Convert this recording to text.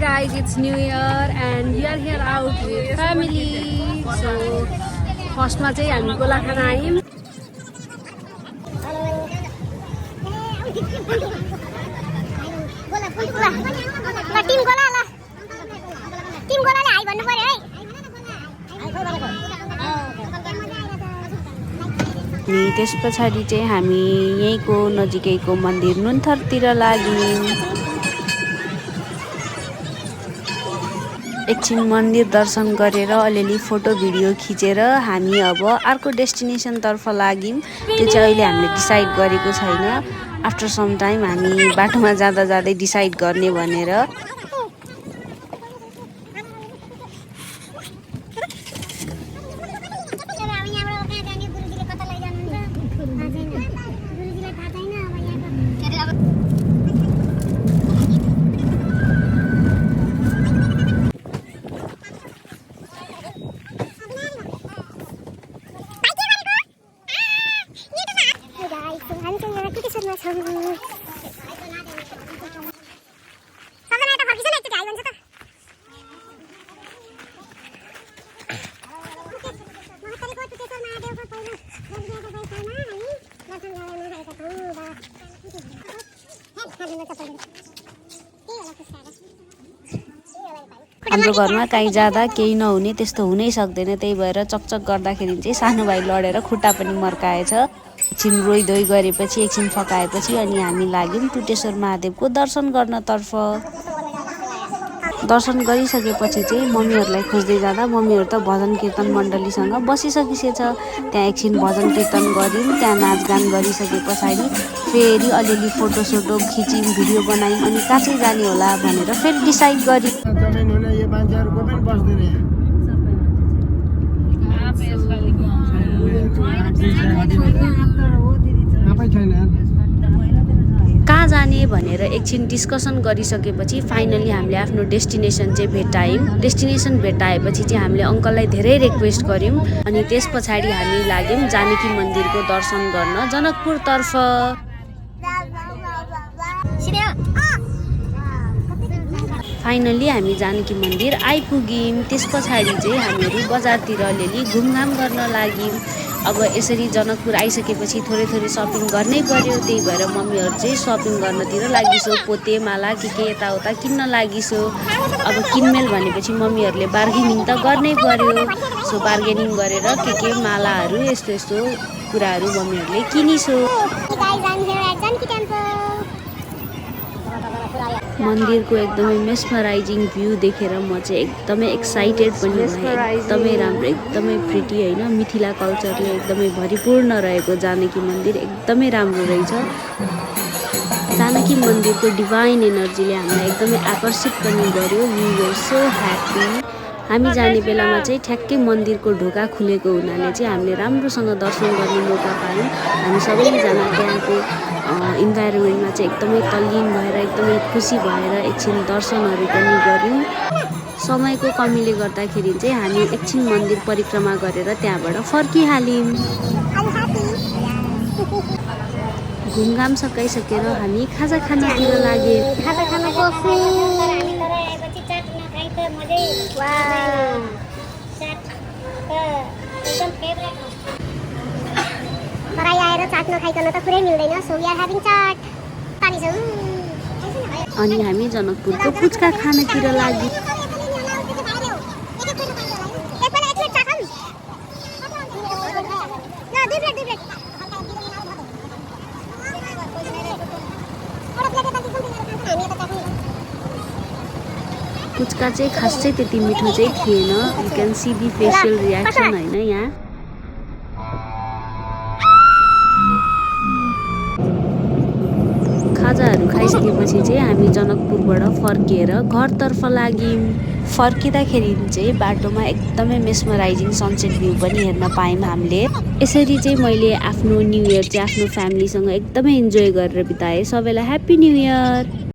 guys, it's New Year and we are here out with family. So first ma चाहिँ हामी गोला खान आयौं. Team गोलाले high भन्नु पर्यो है. अनि त्यस पछाडि चाहिँ हामी यहीँको नजिकैको मन्दिर नुन्थरतिर लाग्यौं. एकछिन मन्दिर दर्शन गरेर अलिअलि फोटो भिडियो खिचेर हामी अब अर्को डेस्टिनेसन तर्फ लाग्यौं. त्यो चाहिँ अहिले हामीले डिसाइड गरेको छैन. आफ्टर सम टाइम हामी बाटोमा जाँदा जाँदै डिसाइड गर्ने भनेर. हाम्रो घरमा कहीँ जाँदा केही नहुने त्यस्तो हुनै सक्दैन. त्यही भएर चकचक गर्दाखेरि चाहिँ सानो भाइ लडेर खुट्टा पनि मर्काएछ. एकछिन रोइधोइ गरेपछि एकछिन फकाएपछि अनि हामी लाग्यौं टुटेश्वर महादेवको दर्शन गर्नतर्फ. दर्शन गरिसकेपछि चाहिँ मम्मीहरूलाई खोज्दै जाँदा मम्मीहरू त भजन कीर्तन मण्डलीसँग बसिसकिसेछ. त्यहाँ एकछिन भजन कीर्तन गऱ्यौँ. त्यहाँ नाचगान गरिसके पछाडि फेरि अलिअलि फोटोसोटो खिच्यौँ, भिडियो बनायौँ. अनि कहाँ चाहिँ जाने होला भनेर फेरि डिसाइड गर्यौँ. कहाँ जाने भनेर एकछिन डिस्कसन गरिसकेपछि फाइनली हामीले आफ्नो डेस्टिनेसन चाहिँ भेटायौँ. डेस्टिनेसन भेटाएपछि चाहिँ हामीले अङ्कललाई धेरै रिक्वेस्ट गऱ्यौँ. अनि त्यस पछाडि हामी लाग्यौँ जानकी मन्दिरको दर्शन गर्न जनकपुरतर्फ. फाइनली हामी जानकी मन्दिर आइपुग्यौँ. त्यस पछाडि चाहिँ हामीहरू बजारतिर अलिअलि घुमघाम गर्न लाग्यौँ. अब यसरी जनकपुर आइसकेपछि थोरै थोरै सपिङ गर्नै पर्यो. त्यही भएर मम्मीहरू चाहिँ सपिङ गर्नतिर लागिसो. पोते माला के यताउता किन्न लागिसो. अब किनमेल भनेपछि मम्मीहरूले बार्गेनिङ त गर्नै पर्यो. सो बार्गेनिङ गरेर के मालाहरू यस्तो यस्तो कुराहरू मम्मीहरूले किनिसो. मन्दिरको एकदमै मेस्मराइजिङ भ्यू देखेर म चाहिँ एकदमै एक्साइटेड पनि भएँ. एकदमै राम्रो, एकदमै प्रिटी होइन. मिथिला कल्चरले एकदमै भरिपूर्ण रहेको जानकी मन्दिर एकदमै राम्रो रहेछ. जानकी मन्दिरको डिभाइन एनर्जीले हामीलाई एकदमै आकर्षित पनि गर्यो. We were so happy. हामी जाने बेलामा चाहिँ ठ्याक्कै मन्दिरको ढोका खुलेको हुनाले चाहिँ हामीले राम्रोसँग दर्शन गर्ने मौका पायौँ. हामी सबैजना त्यहाँको इन्भाइरोमेन्टमा चाहिँ एकदमै तल्लीन भएर एकदमै खुसी भएर एकछिन दर्शनहरू पनि गऱ्यौँ. समयको कमीले गर्दाखेरि चाहिँ हामी एकछिन मन्दिर परिक्रमा गरेर त्यहाँबाट फर्किहाल्यौँ. घुमघाम सकाइसकेर हामी खाजा खानातिर लाग्यौँ. तराई आएर चाट नखाइकन त पुरै मिल्दैन. सो वी आर ह्याभिङ चाट. अनि हामी जनकपुरको पुच्का खानातिर लाग्यौँ. पुच्का चाहिँ खासै त्यति मिठो चाहिँ थिएन. You can see the facial reaction होइन. यहाँ खाजाहरू खाइसकेपछि चाहिँ हामी जनकपुरबाट फर्किएर घरतर्फ लाग्यौँ. फर्किँदाखेरि चाहिँ बाटोमा एकदमै मेस्मराइजिङ सनसेट भ्यू पनि हेर्न पायौँ हामीले. यसरी चाहिँ मैले आफ्नो न्यु इयर चाहिँ आफ्नो फ्यामिलीसँग एकदमै इन्जोय गरेर बिताएँ. सबैलाई ह्याप्पी न्यु इयर.